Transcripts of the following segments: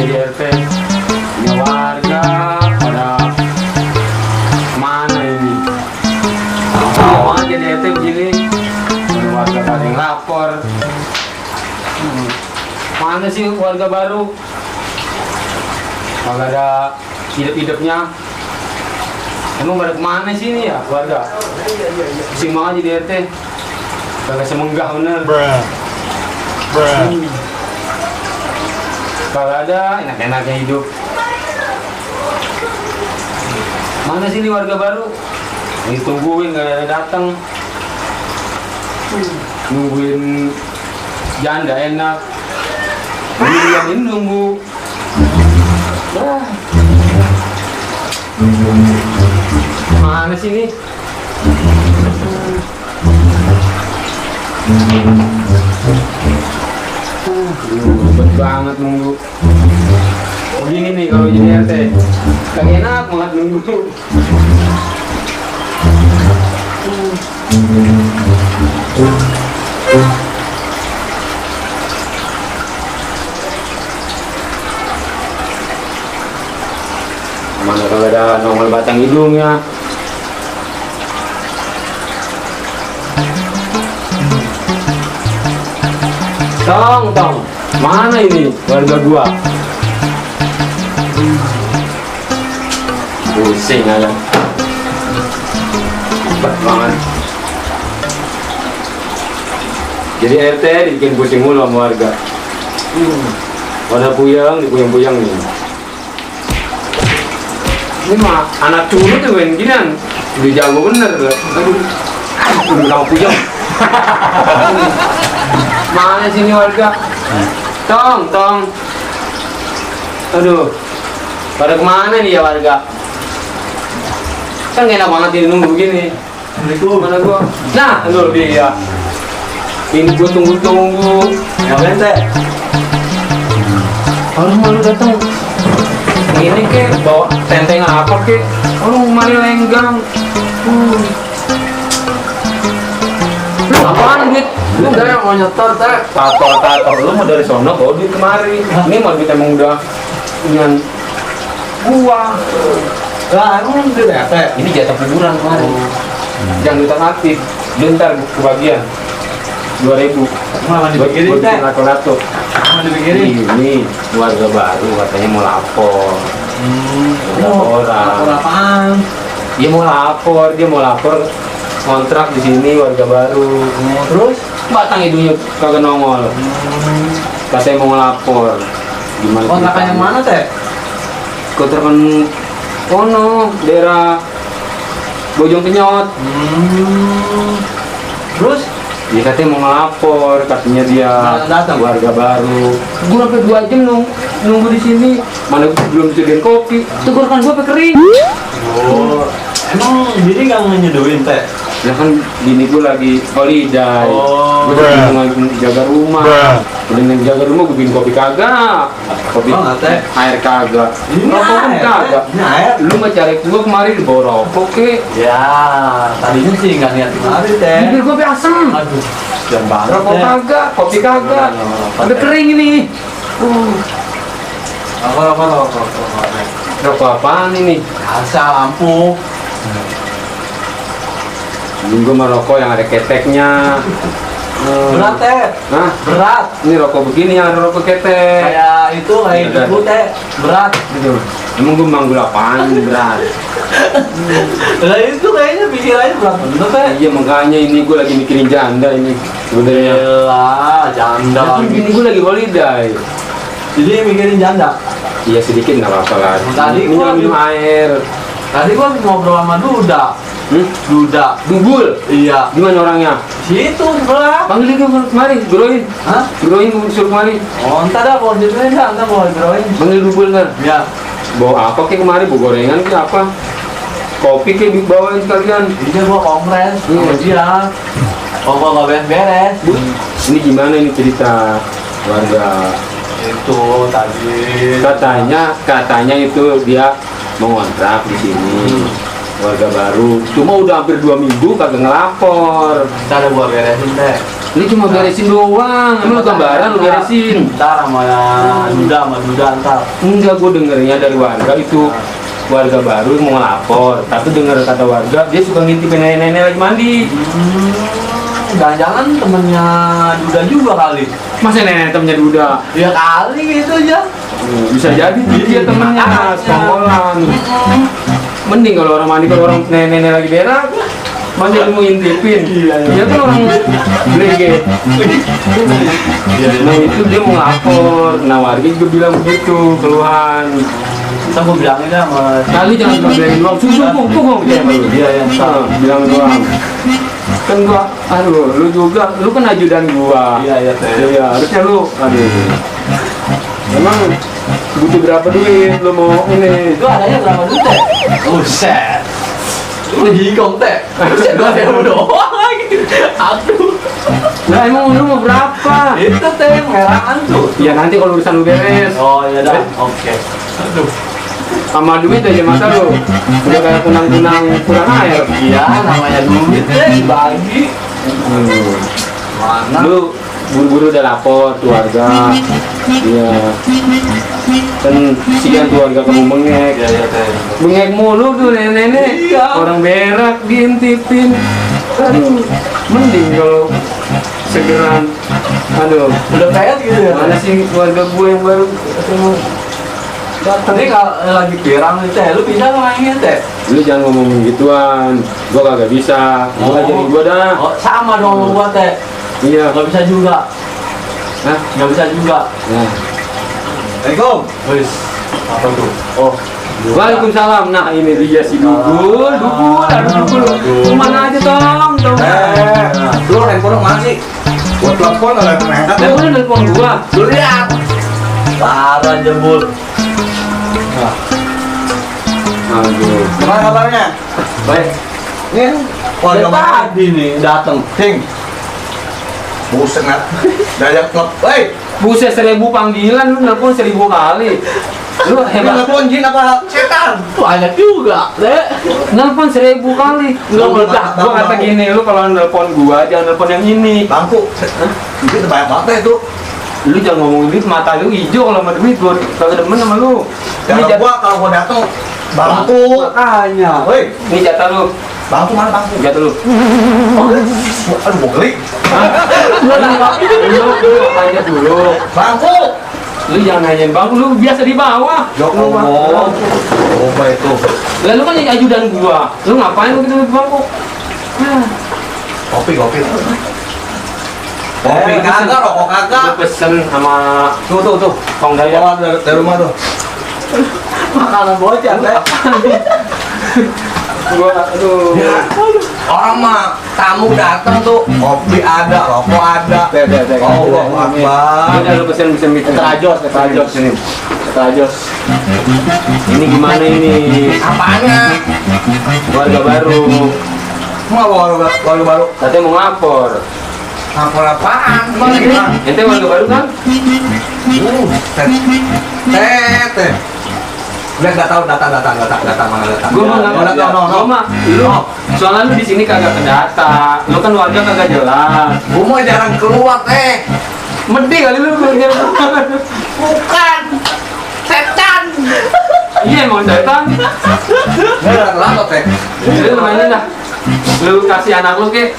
jadi RT punya warga pada mana ini? Mau jadi RT begini, ada warga pada yang lapor. Mana sih warga baru? Kalau ada hidup-hidupnya. Emang pada kemana sih ini ya warga? Pusing banget jadi RT. Kagak semenggah bener. Kalau ada enak-enaknya hidup. Mana sih ini warga baru? Ditungguin gak ada datang. Nungguin janda enak. Yang ini nunggu. Mana sih ini? Ribet banget nunggu. Begini nih kalau jadi RT, kagak enak banget nunggu. Mana kalau ada nongol batang hidungnya. Tong, mana ini warga gua? Pusing aja. Cepet banget. Jadi RT dibikin pusing mulu sama warga. Pada puyeng, dipuyeng-puyeng nih. Ini mah anak curut tuh kan ginian. Udah jago bener. Aduh, udah puyeng. Mana sini warga? Tong. Aduh, pada kemana nih ya warga? Kan enak banget ini nunggu begini. Mana gua? Nah, aduh dia. Ini gua tunggu. Ngapain teh? Harus malu datang. Ini ke bawa tenteng apa ke? Oh, mari lenggang. Lu apaan duit? Lu udah mau nyetor teh? Tator. Lu mau dari sono bawa duit kemari. Ini mau duit emang udah dengan gua. Lah, emang duit ya teh? Ini jatah kuburan kemarin. Jangan duit aktif. Bentar kebagian. 2.000. Malah dipikirin teh. Lato-lato. Malah dipikirin. Ini warga baru katanya mau lapor. Lapor apaan? Dia mau lapor kontrak di sini warga baru. Terus Batang hidungnya kagak nongol. Katanya mau ngelapor. Gimana? kontrakan yang mana teh? Kontrakan kono daerah Bojong Kenyot. Terus Dia katanya mau ngelapor, katanya dia datang warga baru. Gue sampai 2 jam nunggu di sini. Mana belum disediain kopi. Tenggorokan gue sampai kering. Oh, emang jadi nggak nyeduin teh? Ya kan bini gue lagi holiday. Oh, Gue lagi jaga rumah. Udah jaga rumah gue bikin kopi kagak. Kopi teh? air kagak. Ini Rokok pun air, kagak. ini air. Lu mah cari gue kemarin di bawah rokok ke. Ya, tadinya sih nggak niat kemarin teh. Bibir gue asem. Aduh, jangan banget Rokok teh. kagak, kopi kagak. Udah kering ini. Rokok. Rokok apaan ini? Biasa lampu. Gue mah rokok yang ada keteknya. Berat teh. Nah, Berat. ini rokok begini yang ada rokok ketek. Kayak itu kayak Berat. ibu teh. Berat. Gitu. Emang gue manggul apaan berat? Lah itu kayaknya pikirannya berat bener teh. Iya makanya ini gue lagi mikirin janda ini sebenarnya. Lah, janda. Tapi bini gue lagi holiday. Jadi mikirin janda. Iya sedikit nggak apa-apa lah. Tadi gua minum air. Tadi gua ngobrol sama Duda. Duda. Dubul. Iya. Gimana orangnya? Situ sebelah. Panggil dia kemari, geroin. Hah? Geroin gue suruh kemari. Oh, entar dah kalau ditemuin dah, entar mau digeroin. Panggil Dubul ntar. Ya. Bawa apa kayak kemari? Bawa gorengan kayak apa? Kopi kayak dibawain sekalian. Iya gua kompres sama Iya. dia. Oh, gua nggak beres-beres. Ini gimana ini cerita warga? Itu tadi. Katanya itu dia mau ngontrak di sini. Warga baru. Cuma udah hampir 2 minggu kagak ngelapor. Ntar gua beresin teh. Lu cuma beresin doang, emang lu gambaran lu beresin. Ntar sama duda ntar. Enggak, gue dengernya dari warga itu. Warga baru mau ngelapor, tapi dengar kata warga dia suka ngintip nenek-nenek lagi mandi. Jangan-jangan temennya duda juga kali. Masa nenek temennya Duda? Ya kali gitu aja. Bisa jadi dia temennya sekongkolan. Mending kalau orang mandi, kalau orang nenek-nenek lagi berak mandi lu mau ngintipin. Dia kan orang blege. Nah itu dia mau ngelapor. Nah warga juga bilang begitu, keluhan. Kita gue bilangin sama Kali jangan cuma bilangin doang, susu pukul dia sama lu. dia yang salah. Bilang doang. Kan gua, aduh, lu juga, lu kan ajudan gua. Iya teh. Iya, harusnya lu, aduh. Emang butuh berapa duit lu mau ini? Itu adanya berapa duit teh? Buset. Lu jingkong teh. Buset 2.000 doang lagi. Aduh. Nah emang lu mau berapa? Itu teh merahkan tuh. Ya nanti kalau urusan lu beres. Oh iya dah. Oke. Aduh. Sama duit aja masa lu udah kayak tunang-tunang kurang air. Iya namanya duit ya dibagi. Mana? Lu buru-buru udah lapor keluarga. Iya. Kan siang keluarga kamu bengek. Iya teh. Bengek mulu tuh nenek-nenek. Iya. Orang berak diintipin. Aduh, mending kalau segeran. Aduh, Udah kayak gitu ya. mana sih keluarga gue yang baru ketemu? Ini kalau lagi pirang nih teh, lu bisa mainin teh. Lu jangan ngomong gituan, gua kagak bisa. Lu ajarin gua dah. Oh sama dong lu buat teh. Iya. Gak bisa juga. Hah? Gak bisa juga. Nah. Assalamualaikum. Wis. Apa tuh? Oh. Waalaikumsalam. Nah ini dia si Dugul. Aduh Dugul. Kemana aja Tom? Lu handphone mana sih? Buat telepon kalau yang angkat Lu udah nelfon gua. Lu lihat. Parah jebul. Aduh. gimana kabarnya? Baik. Ini Dari warga mana? tadi nih dateng. Ting. Buset nat. Diajak klub. Hei, Buset 1000 panggilan, lu nelfon 1000 kali. Lu ini hebat. telepon jin apa setan? Banyak juga, deh. Nelfon 1000 kali. Lu meledak. Gua kata gini, lu kalau nelfon gua jangan nelfon yang ini. Bangku. Itu banyak banget itu. Lu jangan ngomong duit, mata lu hijau kalau sama duit. Gua kagak demen sama lu. Ini Kalau gua datang bangku. Makanya. Woi, ini jatah lu. bangku mana bangku? Jatah lu. Aduh, mau geli. Lu tanya dulu. Bangku. Lu jangan nanyain bang, lu biasa di bawah. Ya Allah. Coba itu. Lah lu kan jadi ajudan gua. Lu ngapain lu gitu di bangku? Kopi. Kopi Eh, kagak, rokok Lu kagak. pesen sama Tuh. Kong Daya. Bawa dari rumah tuh. Makanan bocah, deh. Gua aduh. Orang mah tamu datang tuh, kopi ada, rokok ada. Allah Akbar. Udah lu pesen gitu. Terajos. Sini. Terajos. Ini gimana ini? Apanya? Warga baru. Mau baru baru. Katanya mau ngapor. Ngapor apaan? Gimana Ente gimana? ente warga baru kan? Teh. Udah nggak tahu data mana data. Gua mah nggak Nggak tahu, Gua mah lu. Soalnya lu di sini kagak kedata. Lu kan warga kagak jelas. Gua mau jarang keluar teh. Mending kali lu keluar. Bukan. Setan. Iya emang setan. Nggak ada kelapa teh. Lu mainin dah. Lu kasih anak lu ke.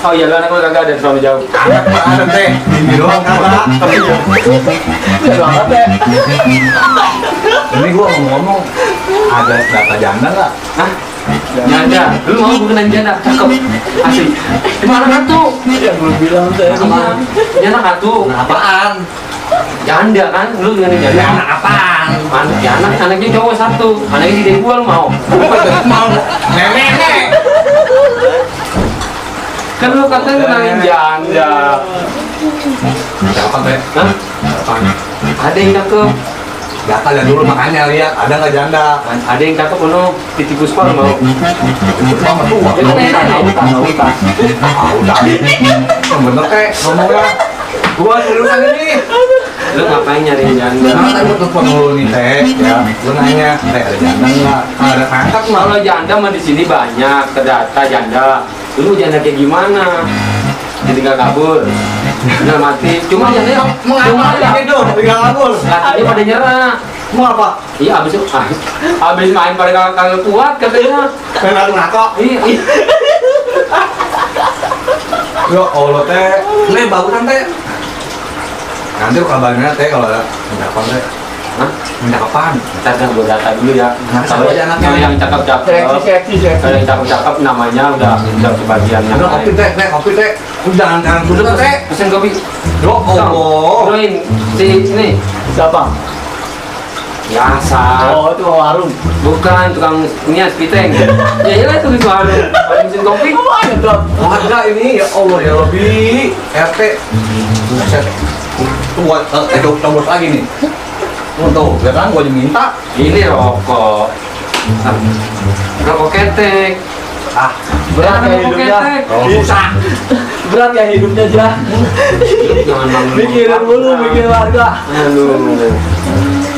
Oh iya lu anak lu kagak ada terlalu jauh. Anak mah ada teh. Ini doang kagak. Udah banget, deh. Ini gua ngomong ada data janda nggak? Hah? Janda. Lu mau bukan janda? Cakep. Asik. Gimana satu? Yang belum bilang teh. Janda satu. Apaan? Janda kan? Lu dengan Ya janda. anak apaan? Anaknya cowok satu. Anaknya di gua lu mau. Mau nenek. Kan lu katanya kenalin janda. Siapa teh? Hah? Apaan? Ada yang cakep. Data lihat dulu makanya lihat ada nggak janda? Ada yang cakep ono titik puspal mau. Sama tua. Itu nenek. Nauta. Ah udah. Yang bener teh ngomongnya. Gua urusan ini. Lu ngapain nyariin janda? Nah, tadi gua telepon dulu nih teh. Ya, lu nanya, teh ada janda nggak? Ada tangkap nggak? Kalau janda mah di sini banyak terdata janda. Lu janda kayak gimana? ditinggal kabur. Udah mati. Cuma ya Mengapa hidup? Tinggal kabur. katanya pada nyerah. Mau apa? Iya abis main pada kagak kuat katanya. Pengen nakok. Iya. Yo, Allah teh, le bagusan teh. Nanti kabarnya teh kalau ada minta kapan teh. Hah? Minta kapan? Ntar gue data dulu ya. Nah, Kalau siapa aja anaknya? yang cakep-cakep, kalau yang cakep-cakep namanya udah kebagiannya. Udah kopi teh. Jangan sudah teh. Pesen kopi. Yo, Allah. Join si ini Siapa? biasa. Oh, itu warung. Bukan tukang nias piteng. Ya iyalah itu di warung. Paling mesin kopi. Harga ini ya Allah ya lebih RT. Buset. Tuh buat coba lagi nih. Tuh, ya kan gua minta. Ini rokok. Rokok ketek. Ah, Berat ya Rokok hidupnya. ketek. kalau susah. Berat ya hidupnya aja. Jangan ngomong Mikirin mulu, mikirin warga. Aduh.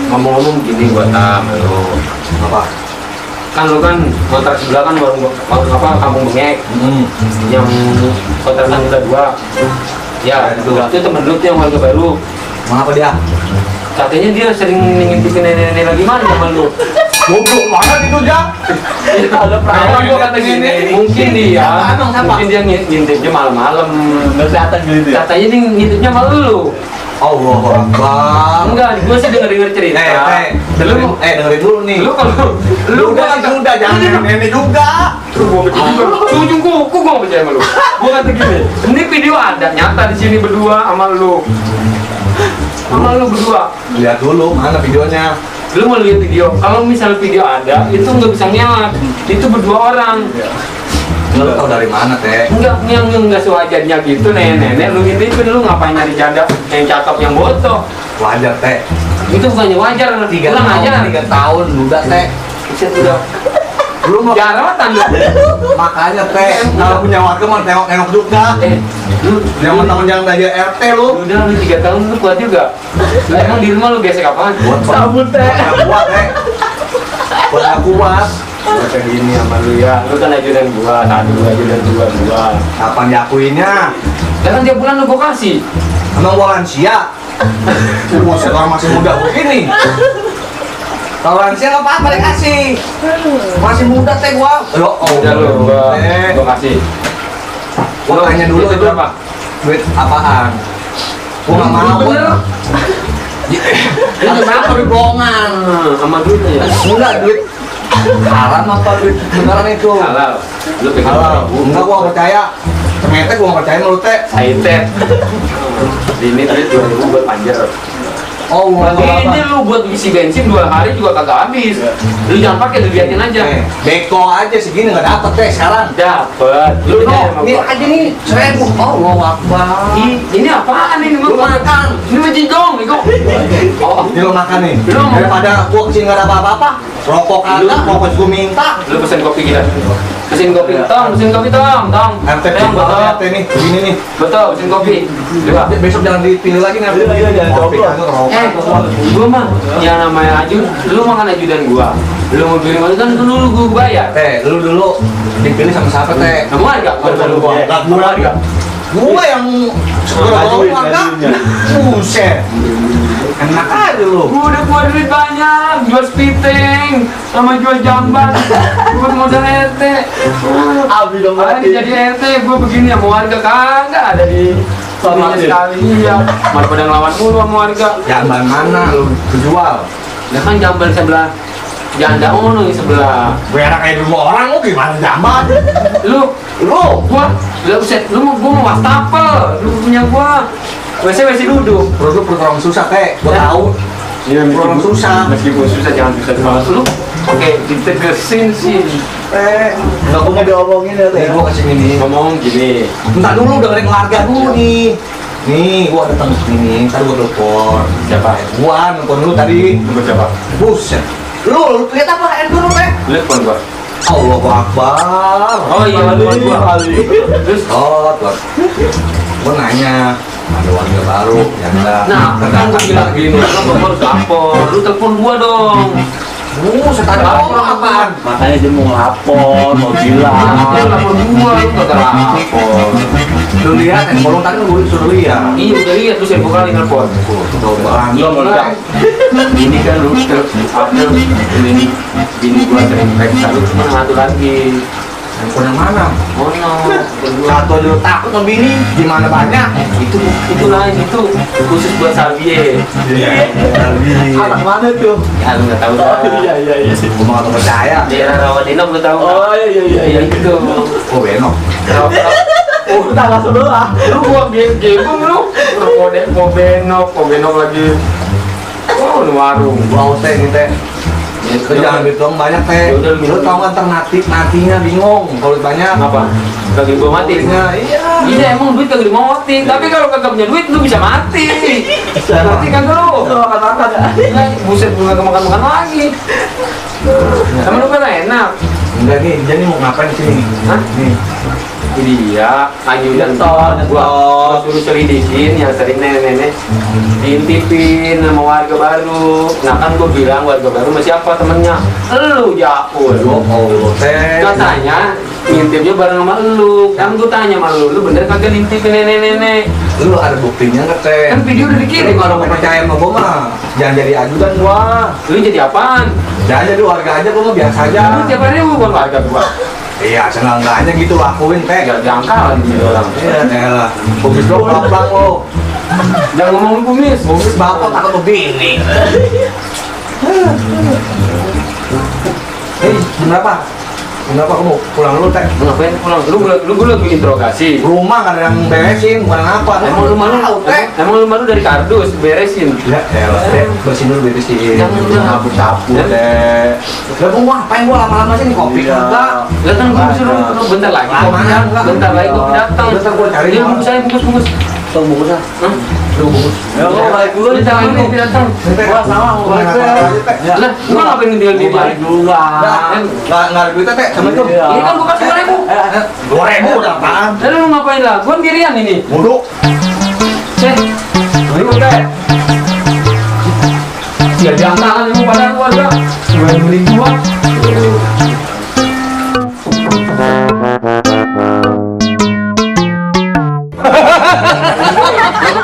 Ngomong-ngomong gini gua tahu lu. Apa? Kan lu kan kontrak sebelah kan warung apa kampung bengek yang kontrakan udah 2. Ya, itu temen lu tuh yang warga baru. Mengapa dia? Katanya dia sering ngintipin nenek-nenek lagi mana sama lu. Goblok banget itu dia. Ada Nah, perawan gua kata gini, mungkin dia, mungkin dia ngintipnya malam-malam. nggak kelihatan gitu ya. Katanya dia ngintipnya sama lu. Allahu Akbar. Enggak, gua sih denger cerita. Dengerin dulu nih. Lu kalau Lu udah sih udah jangan nenek juga. Gua percaya. Ujung kuku gua percaya sama lu. Gua kata gini, ini video ada nyata di sini berdua sama lu. Sama lu berdua. Lihat dulu mana videonya. Lu mau lihat video? Kalau misal video ada, itu nggak bisa ngelak. Itu berdua orang. Lu tau dari mana teh? Enggak, yang nggak sewajarnya gitu nenek-nenek. Lu ngintipin lu ngapain nyari janda yang cakep yang botoh? Wajar teh. Itu bukannya wajar, 3 kurang tahun, ajar. 3 tahun udah teh. Buset, udah Lu mau jaratan lu. makanya teh kalau punya warga mah tengok juga. Lu Jangan jangan belajar RT lu. udah lu 3 tahun lu kuat juga. Lu emang di rumah lu gesek apaan? Buat Sabun teh. kuat teh. Buat aku kuat. Gua kayak gini sama lu ya. Lu kan ajudan gua, ajudan gua. Kapan diakuinnya? Kan tiap bulan lu gua kasih. Emang gua lansia? Sekarang masih muda begini. Kalau lansia nggak apa-apa dikasih. Masih muda teh gua. Yo, Udah lu gua kasih. Gua tanya dulu Duit itu berapa? duit apaan? Gua nggak mau. Bener. Itu kenapa duit bohongan? Sama duitnya ya. Enggak duit haram apa duit beneran itu? Halal. Lu pengen Halal. 2000. Enggak gua nggak percaya. Ternyata gua nggak percaya menurut teh. Saitet. Ini duit 2000 buat panjer. Oh, Ini lu buat isi bensin 2 hari juga kagak habis. Lu jangan pakai, lu liatin aja. Beko aja segini nggak dapet teh sekarang. Dapet. Lu Lu percaya sama ini gua? aja nih 1000. Allahu Akbar. Ini apaan ini? Lu makan. Ini mah jigong, Iko. Oh, Ini lu makan nih. Lu mau- Daripada gua kesini nggak ada apa-apa. Rokok kagak, rokok gua minta. lu pesen kopi gila. Pesen kopi, tong. RT Betul. RT nih, begini nih. Betul, pesen kopi. Dua. Besok jangan dipilih lagi nih. Iya, jangan Kopi coba. kagak, rokok. Gua mah yang namanya Ajun, lu makan ajudan gua. Lu mau beli makan dulu gua bayar. Lu dulu dipilih sama siapa teh? Kamu harga? Gua yang Ngajuin, warga. ngajuinnya. Buset. Enak aja lu. Gua duit banyak, jual spiting, sama jual jamban, buat modal RT. Abi dong Ada berarti. jadi RT, gua begini sama warga kagak ada di Sama sininya sekali. Iya, malah pada ngelawan mulu sama warga. Jamban mana lu jual? Nah kan jamban sebelah, janda ono yang sebelah. Biar kayak dulu orang lu gimana jamban? Lu, gua, lu mau wastafel, lu punya gua. WC duduk. Perut orang susah teh, gua tahu. Iya, Orang susah. Meskipun susah jangan susah banget lu. Oke, ditegesin sih. Enggak gua Nggak diomongin ya teh. gua kasih ini. Ngomong gini. Entar dulu dengerin keluarga dulu nih. Nih, gua datang ke sini, ntar gua telepon. Siapa? Gua nelfon dulu tadi. Tunggu siapa? Buset. Lu lihat apa handphone lu teh? Telepon gua. Allahu Akbar. Oh iya, telepon gua. Terus, Tuh. Gua nanya, ada warga baru, ya enggak. nah, kan gua bilang gini, lu nomor telepon, lu telepon gua dong. Saya tanya apaan? Makanya dia mau lapor, mau bilang. Dia lapor gua, lu kagak lapor. Lu lihat handphone lu tadi gue suruh lihat. Iya udah lihat tuh 1000 kali nelfon. Coba. Iya meledak. Ini kan lu update ini gua sering periksa lu cuma satu lagi. Handphone yang mana? Oh no, Satu aja lu takut sama bini. Gimana banyak? itu lain itu khusus buat Sabie. Anak mana tuh? Ya lu nggak tahu kan? Iya. Gue mau percaya. Daerah Rawadinok lu tahu? Oh iya. Iya itu. Oh Beno. Oh, udah langsung sebelah. Lu gua game lu. Mau benok lagi. Oh, lu warung. Bau teh nih teh. Lu jangan bilang banyak teh. Yaudah, Lu tau kan matinya bingung kalau banyak. Apa? Kagak gua mati. Iya. Iya emang duit kagak dimautin, tapi kalau kagak punya duit lu bisa mati. Mati kan lu? Makan-makan ya. Buset lu kagak makan lagi. Sama lu kan enak. Enggak nih, dia nih mau ngapain di sini? Hah? Nih. Dia ajudan gua suruh selidikin yang sering nenek-nenek diintipin sama warga baru. Nah kan gua bilang warga baru sama siapa temennya? Lu Jaul. Oh, teh. Katanya ngintipnya bareng sama lu. Kan gua tanya sama lu bener kagak ngintipin nenek-nenek? Lu ada buktinya nggak teh? Kan video udah dikirim. Kalau mau percaya sama gua mah, jangan jadi ajudan gua. Lu jadi apaan? Jangan jadi warga aja, gua mah biasa aja. Lu tiap hari bukan warga gua. Iya, senang-senangnya gitu lakuin teh. Gak jangka lagi orang. Iya, elah. Kumis lo pelan lo. Jangan ngomongin kumis. Kumis bapak takut begini. Hei, berapa? Kenapa kamu pulang dulu teh? Ngapain pulang? Lu lagi interogasi. Rumah nggak ada yang beresin, bukan apa? Emang lu malu tahu teh? Emang lu malu dari kardus beresin. Ya, elah teh, bersihin dulu beresin. Jangan, jangan. Sapu teh. Lah gua ngapain gua lama-lama sih nih kopi Iya. enggak? Lihat kan gua disuruh lu bentar lagi. Lama enggak? Bentar lagi gua datang. Bentar gua cari. Ini bungkus saya bungkus. Tunggu bungkus ah. Hah? Lu bungkus. Ya, gua balik dulu nih Bentar lagi sama gua datang. Gua sama mau balik dulu ya. Lah, gua ngapain tinggal di Balik dulu lah. Nggak ada duitnya teh, sama itu. Iya. Ini kan gua kasih 2000. 2000 udah apaan? Lalu lu ngapain lah? Gua kirian ini. Bodoh. Ini udah. Ya jangan tangan lu pada keluarga. Gua beli gua.